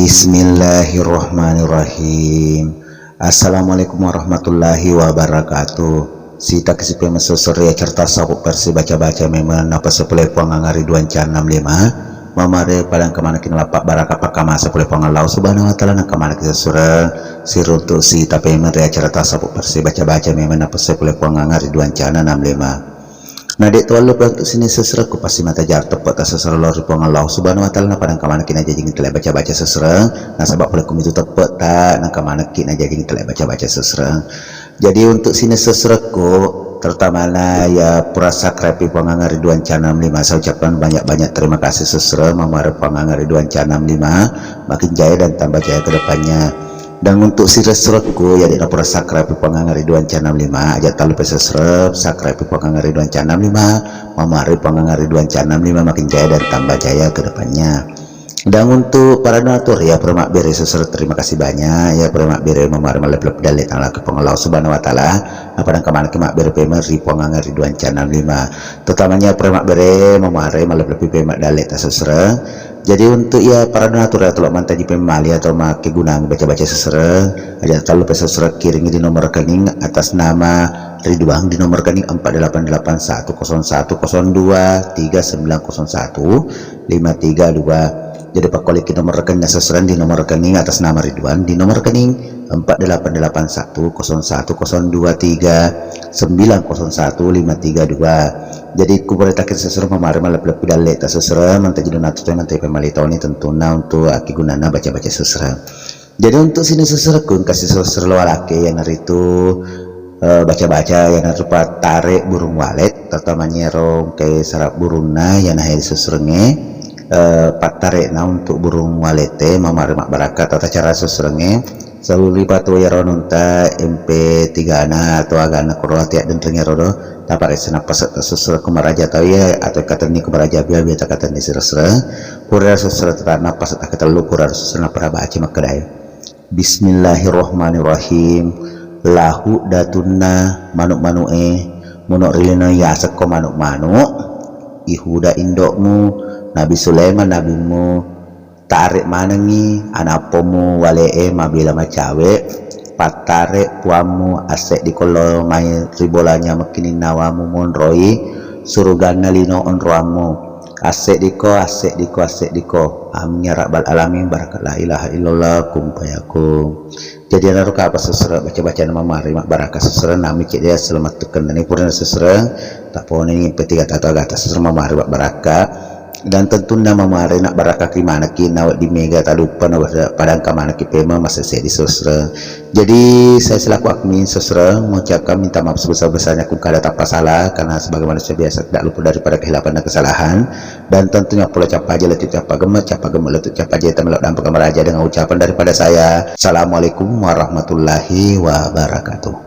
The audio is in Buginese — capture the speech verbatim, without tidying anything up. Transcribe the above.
Bismillahirrahmanirrahim. Assalamualaikum warahmatullahi wabarakatuh. Sita kasipe mesesere cerita sapu persi baca-baca memang napa sepuluh puang angari dua enca enam lima. Mamare padang kemana kini lapak baraka pakama sepuluh puang Allah subhanahu wa ta'ala nang kemana kisesere siruntuk sita pemeng ria cerita sapu persi baca-baca memang napa sepuluh puang angari dua enca enam lima. Na de' tuallu pe untuk sini seserekku pasti mata jar teppe' ta sesere lao ri Puang Allah Subhanahu wa Ta'ala, na padang kamana kina jajing tele baca-baca sesereng, nasaba' pole kumitu teppe' ta na kamana kina jajing tele baca-baca sesereng. Jadi untuk sini seserekku, terutamana ya pura subscribe Puang Angari dua enca enam lima, saya ucapkan banyak-banyak terima kasih sesereng, mamare Puang Angari dua enca enam lima, makin jaya dan tambah jaya ke depannya. Dan untuk sireng-sirengku, ya, de' napura subscribe Puang Angari dua enca enam lima, aja' talu pe subscribe, subscribe Puang Angari dua enca enam lima, mamari Puang Angari dua enca enam lima makin jaya dan tambah jaya ke depannya. Dan untuk para donatur, ya, pura mabbere sesereng, terima kasih banyak, ya, pura mabbere mamari malebbi-lebbi dalle tang laki Puang Allah Subhanahu wa Ta'ala, apa dan kemana ke mabbere payment ri Puang Angari dua enca enam lima. Terutamanya pura mabbere mamari malebbi-lebbi payment dalle ta sesereng. Jadi untuk ya para donatur ya tolo mantaji pemmali atau makkegunangi baca-baca sesereng, aja' talu pe sesereng kiringi di nomor rekening atas nama Ridwan di nomor rekening empat delapan delapan satu kosong satu kosong dua tiga sembilan kosong satu lima tiga dua. Jadi pakkoleki nomor rekening sesereng di nomor rekening atas nama Ridwan di nomor rekening empat delapan delapan satu kosong satu kosong dua tiga sembilan kosong satu lima tiga dua. Jadi ku boleh takkir sesereng mamari malebbi-lebbi dalle ta sesereng, mantaji donatur, mantaji pemmali toni tentunna untuk akkigunanna baca-baca sesereng. Jadi untuk sini seserengku engka sisesere lo alake iyanaritu, eh, baca-baca iyanaritu pattare burung walet, terutamanya ero engka sara burunna iyana he seserengnge, eh, pattare'na untuk burung walete mamari mabbarakka tata cara seserengnge. Sauri patu iyaro nonta M P tiga na atau agana koro ati addenreng iyaro do. Tapare'sa nappase' ta sesereng ku maraja tau iye atau katenni ku maraja biya-biya takatenni sireng-sereng. Pura sesereng tata nappase' ta katellu pura sesereng napara baca makkedae. Bismillahirrahmanirrahim. Lahu datunna manu'-manu'e, muno' ri lino yasekko manu'-manu', ihuda indo'mu, Nabi Sulaiman nabimmu, tare' manengngi anappomu wale'e mabela macawe', pattare' puammu asseddi kollo mai ri bolanya makkininnawamu monroi suruganna lino onroammu. Asseddiko, asseddiko, asseddiko. Amin ya rabbal alamin. Barakat la ilaha illallah, kun fayakun. Jadi anaruka apa sesereng baca-bacana mamari mabbarakka sesereng nami cedde' selamat tukkennani purana sesereng taponi peti gata-gata sesereng mamari mabbarakka. Dan tentunna mamari nabbarakka ki manekki nawedding mega taluppa na padangka manekki pema masese di sesereng. Jadi, saya selaku admin sesereng mengucapkan minta maaf sebesar-besarnya ku kada tanpa salah, karena sebagai manusia biasa tidak luput daripada kehilafan dan kesalahan. Dan tentunya pula cappa aja letu cappa gemme', cappa gemme' letu cappa aja tamelo dampa kamaraja dengan ucapan daripada saya. Assalamualaikum warahmatullahi wabarakatuh.